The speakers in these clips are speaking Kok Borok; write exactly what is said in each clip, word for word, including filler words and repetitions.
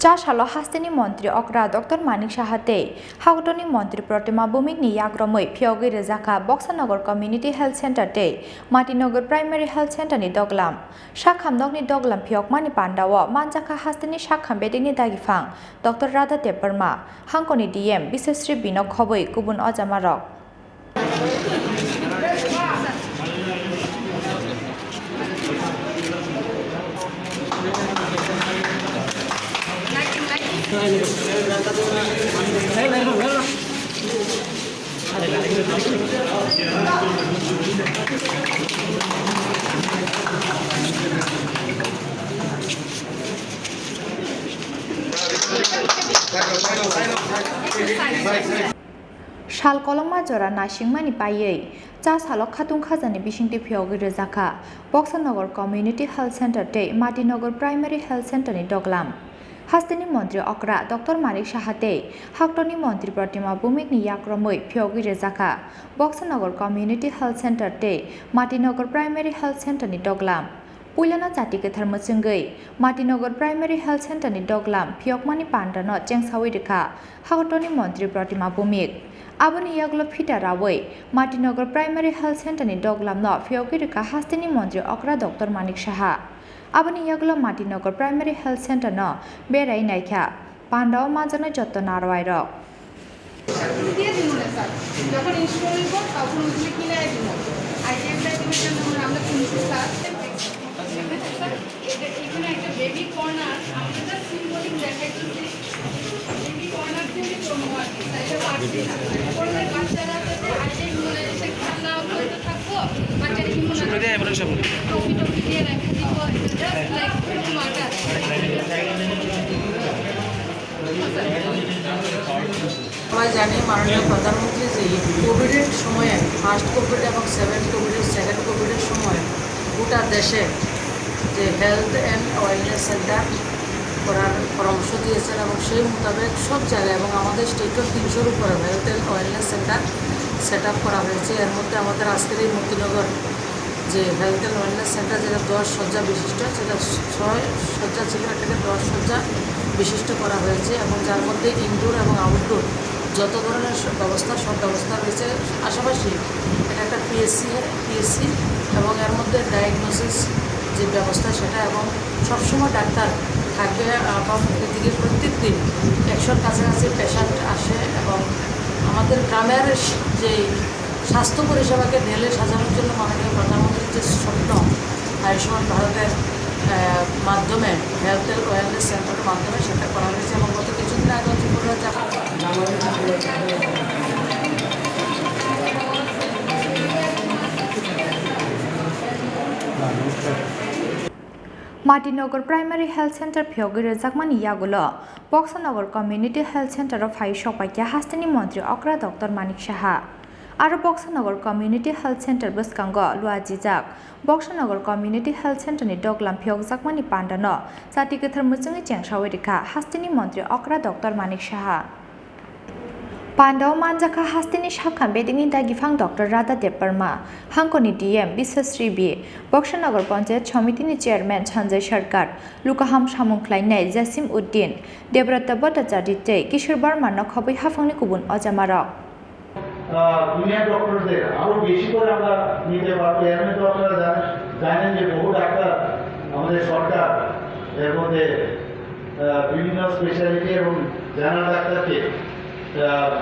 Cha salo hasteni montri okra Doctor Manik Saha tei hagotoni montri Protima Bhumik ni yagromwi phiyogwi rwjakha Boksanagar Community Health Center tei Matinagar Primary Health Center ni doglam. Sakham nokni doglam phiyokmani pandao manjakha hasteni sakham bedekni dagiphang Doctor Radha Debbarma, hangkoni D M Biswasri Bino khobwi kubun ojamarok. Sal kolokma jora naisingmani paiwi cha salo khatung khajani bisingtwi phiyogwi rwjakha Boksanagar Community Health Center tei Matinagar Primary Health Center ni doglam. Hasteni montri okra Doctor Manik Saha tei hagotoni montri Protima Bhumik ni yakromwi phiyogwi rwjakha Boksanagar Community Health Center tei Matinagar Primary Health Center ni doglam. Puilano chati kwthar mwchwngwi Matinagar Primary Health Center ni doglam phiyokmani pandano chengsawi rwkha hagotoni montri Protima Bhumik. Aboni yagulo phita rawi Matinagar Primary Health Center ni doglamno phiyogwi rwkha hasteni montri okra Doctor Manik Saha. Aboni yagulo Matinagar Primary Health Center no berai naikha pandao manjaknai jotto narwai rok. দিয়ে দিব না স্যার, যখন ইনস্টল হইব তখন ওইগুলো কিনে দিব। আইডিয়া প্রায় দিবেন যেমন আমরা কিনছি স্যার। এটা এখানে একটা বেবি কর্নার, আমরা জাস্ট সিম্বলিক দেখাইতেছি। বেবি কর্নার দিয়ে করবো আর কি, তাই এটা পারছি না। করলে বাচ্চারা যাতে আইডিয়া ইমিউনাইজেশন খেলনা করতে থাকবো, বাচ্চারা ইমিউনাইজেশন টফি টফি দিয়ে রেখে দিব, জাস্ট লাইক মার্কার। সবাই জানি মাননীয় প্রধানমন্ত্রী যে কোভিডের সময়ে, ফার্স্ট কোভিড এবং সেভেন কোভিডের, সেকেন্ড কোভিডের সময় গোটা দেশে যে হেলথ অ্যান্ড ওয়েলনেস সেন্টার করার পরামর্শ দিয়েছেন এবং সেই মোতাবেক সব জায়গায় এবং আমাদের স্টেটও তিনশোর উপরে health and wellness centre set up করা হয়েছে। এর মধ্যে আমাদের আজকের এই মতিনগর যে হেলথ অ্যান্ড ওয়েলনেস সেন্টার, যেটা দশ শয্যা বিশিষ্ট, সেটা ছয় শয্যা ছিল, এটাকে দশ শয্যা বিশিষ্ট করা হয়েছে এবং যার মধ্যে ইনডোর এবং আউটডোর যত ধরনের স-, ব্যবস্থা, সব ব্যবস্থা রয়েছে। পাশাপাশি এটা একটা পিএসসি, পিএসসি এবং এর মধ্যে ডায়াগনোসিস যে ব্যবস্থা সেটা এবং সবসময় ডাক্তার থাকবে। আহ, এদিকে প্রত্যেক দিন একশোর কাছাকাছি পেশেন্ট আসে এবং আমাদের গ্রামের স-, যে স্বাস্থ্য পরিষেবাকে ঢেলে সাজানোর জন্য মাননীয় প্রধানমন্ত্রীর যে স্বপ্ন, আয়ুষ্মান ভারতের, আহ, মাধ্যমে, হেলথ অ্যান্ড ওয়েলনেস সেন্টারের মাধ্যমে সেটা করা হয়েছে এবং গত কিছুদিন আগে হচ্ছে পুরো যা- Matinagar Primary Health Center phiyogwi rwjakmani yagulo Boksanagar Community Health Center o phai sokpaikha hasteni montri okra Doctor Manik Saha. Aro Boksanagar Community Health Center bwskango luajijak Boksanagar Community Health Center ni doglam phiyokjakmani pandano chati kwthar mwchwngwi chengsawi rwkha hasteni montri okra Doctor Manik Saha. Pandao manjakha hasteni sakha bedekni dagiphang Doctor Radha Debbarma, hangkoni D M Biswasri B, Boksanagar Panchayat Samiti ni Chairman Sanjay Sarkar, lukaham samung khlainai Jasim Uddin, Debrata Bhattacharya tei Kishore Barma no khobwi haphangni kubun ojamarok. আহ, জুনিয়র ডক্টরদের আরো বেশি করে আমরা নিতে পারবো। এর মধ্যে আপনারা জানেন, জানেন যে বহু ডাক্তার আমাদের সরকার এর মধ্যে, আহ, বিভিন্ন স্পেশালিটি এবং জেনারেল ডাক্তারকে, আহ,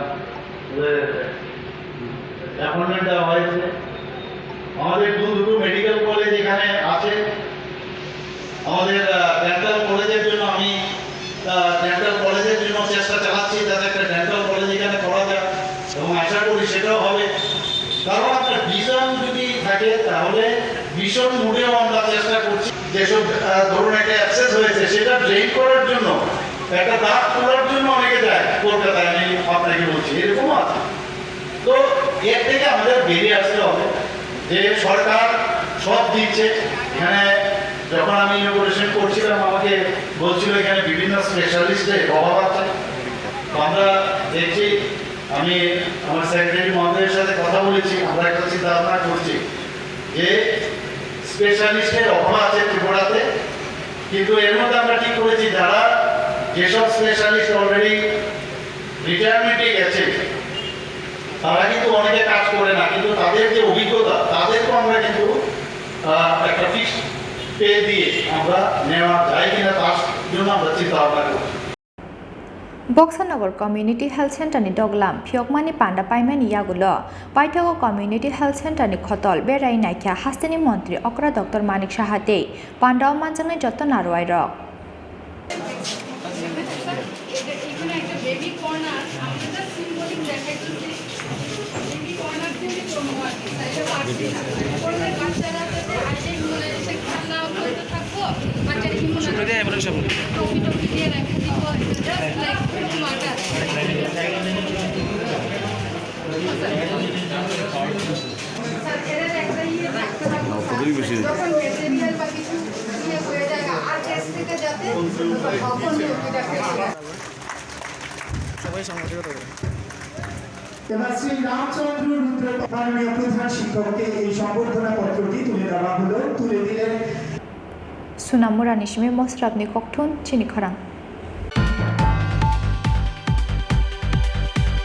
অ্যাপয়েন্টমেন্ট দেওয়া হয়েছে। আমাদের দু-, দুটো মেডিকেল কলেজ এখানে আছে। আমাদের, আহ, ডেন্টাল কলেজের জন্য আমি, আহ, ডেন্টাল কলেজের জন্য চেষ্টা চালাচ্ছি, যাতে একটা ডেন্টাল কলেজ এখানে করা যায়, এবং আশা করি সেটাও হবে। কারণ একটা ভিশন যদি থাকে, তাহলে ভিশন মোডেও আমরা চেষ্টা করছি। যেসব, আহ, ধরুন, একটা অ্যাবসেস হয়েছে, সেটা ড্রেন করার জন্য একটা দাঁত তোলার জন্য অনেকে যায় কলকাতায়, আমি আপনাকে বলছি, এরকমও আছে। তো এর থেকে আমাদের বেরিয়ে আসতে হবে যে সরকার সব দিচ্ছে। এখানে যখন আমি ইনোগুরেশন করছিলাম, আমাকে বলছিল এখানে বিভিন্ন স্পেশালিস্টের অভাব আছে। তো আমরা দেখছি, আমি আমার সেক্রেটারি মহোদয়ের সাথে কথা বলেছি, আমরা একটা চিন্তা ভাবনা করছি যে স্পেশালিস্টের অভাব আছে ত্রিপুরাতে, কিন্তু এর মধ্যে আমরা ঠিক করেছি যারা যেসব স্পেশালিস্ট অলরেডি রিটায়ারমেন্টে গেছে, তারা কিন্তু অনেকে কাজ করে না, কিন্তু তাদের যে অভিজ্ঞতা, তাদেরকে আমরা কিন্তু আহ, একটা ফিক্সড পে দিয়ে আমরা নেওয়া যায় কিনা, তার জন্য আমরা চিন্তা ভাবনা করছি। Boksanagar Community Health Center ni doglam phiyokmani panda paimani yagulo paithago Community Health Center ni khotol berai naikha hasteni montri okra Doctor Manik Saha tei pandao manjaknai joto narwai rok. এখানে একটা বেবি কর্নার, আমরা just symbolic দেখাইছি যে baby corner থেকে জন্ম আর কি, তাই তো পারছি না। পরে বাচ্চারা যাতে আইলে ইমিউনাইজেশন খেলা হতে থাকবো, বাচ্চার ইমিউনাইজেশন টফি টফি দিয়ে রেখে দিব, জাস্ট লাইক মাদার। স্যার, এটার একটা ইয়ে রাখতে হবে। কতই বেশি? যখন ম্যাটেরিয়াল বা কিছু ইয়ে হয়ে যায়, আর ক্যাশ থেকে যাতে তখন ওইটা ফেরত দেয়। সবাই সংগঠিত হবে। এবার শ্রী রামচন্দ্র রুদ্র মাননীয় প্রধান শিক্ষককে এই সম্বর্ধনা পত্রটি তুলে দেওয়া হলো, তুলে দিলেন। Sunamura ni simi mosrapni kokthun chini khorang.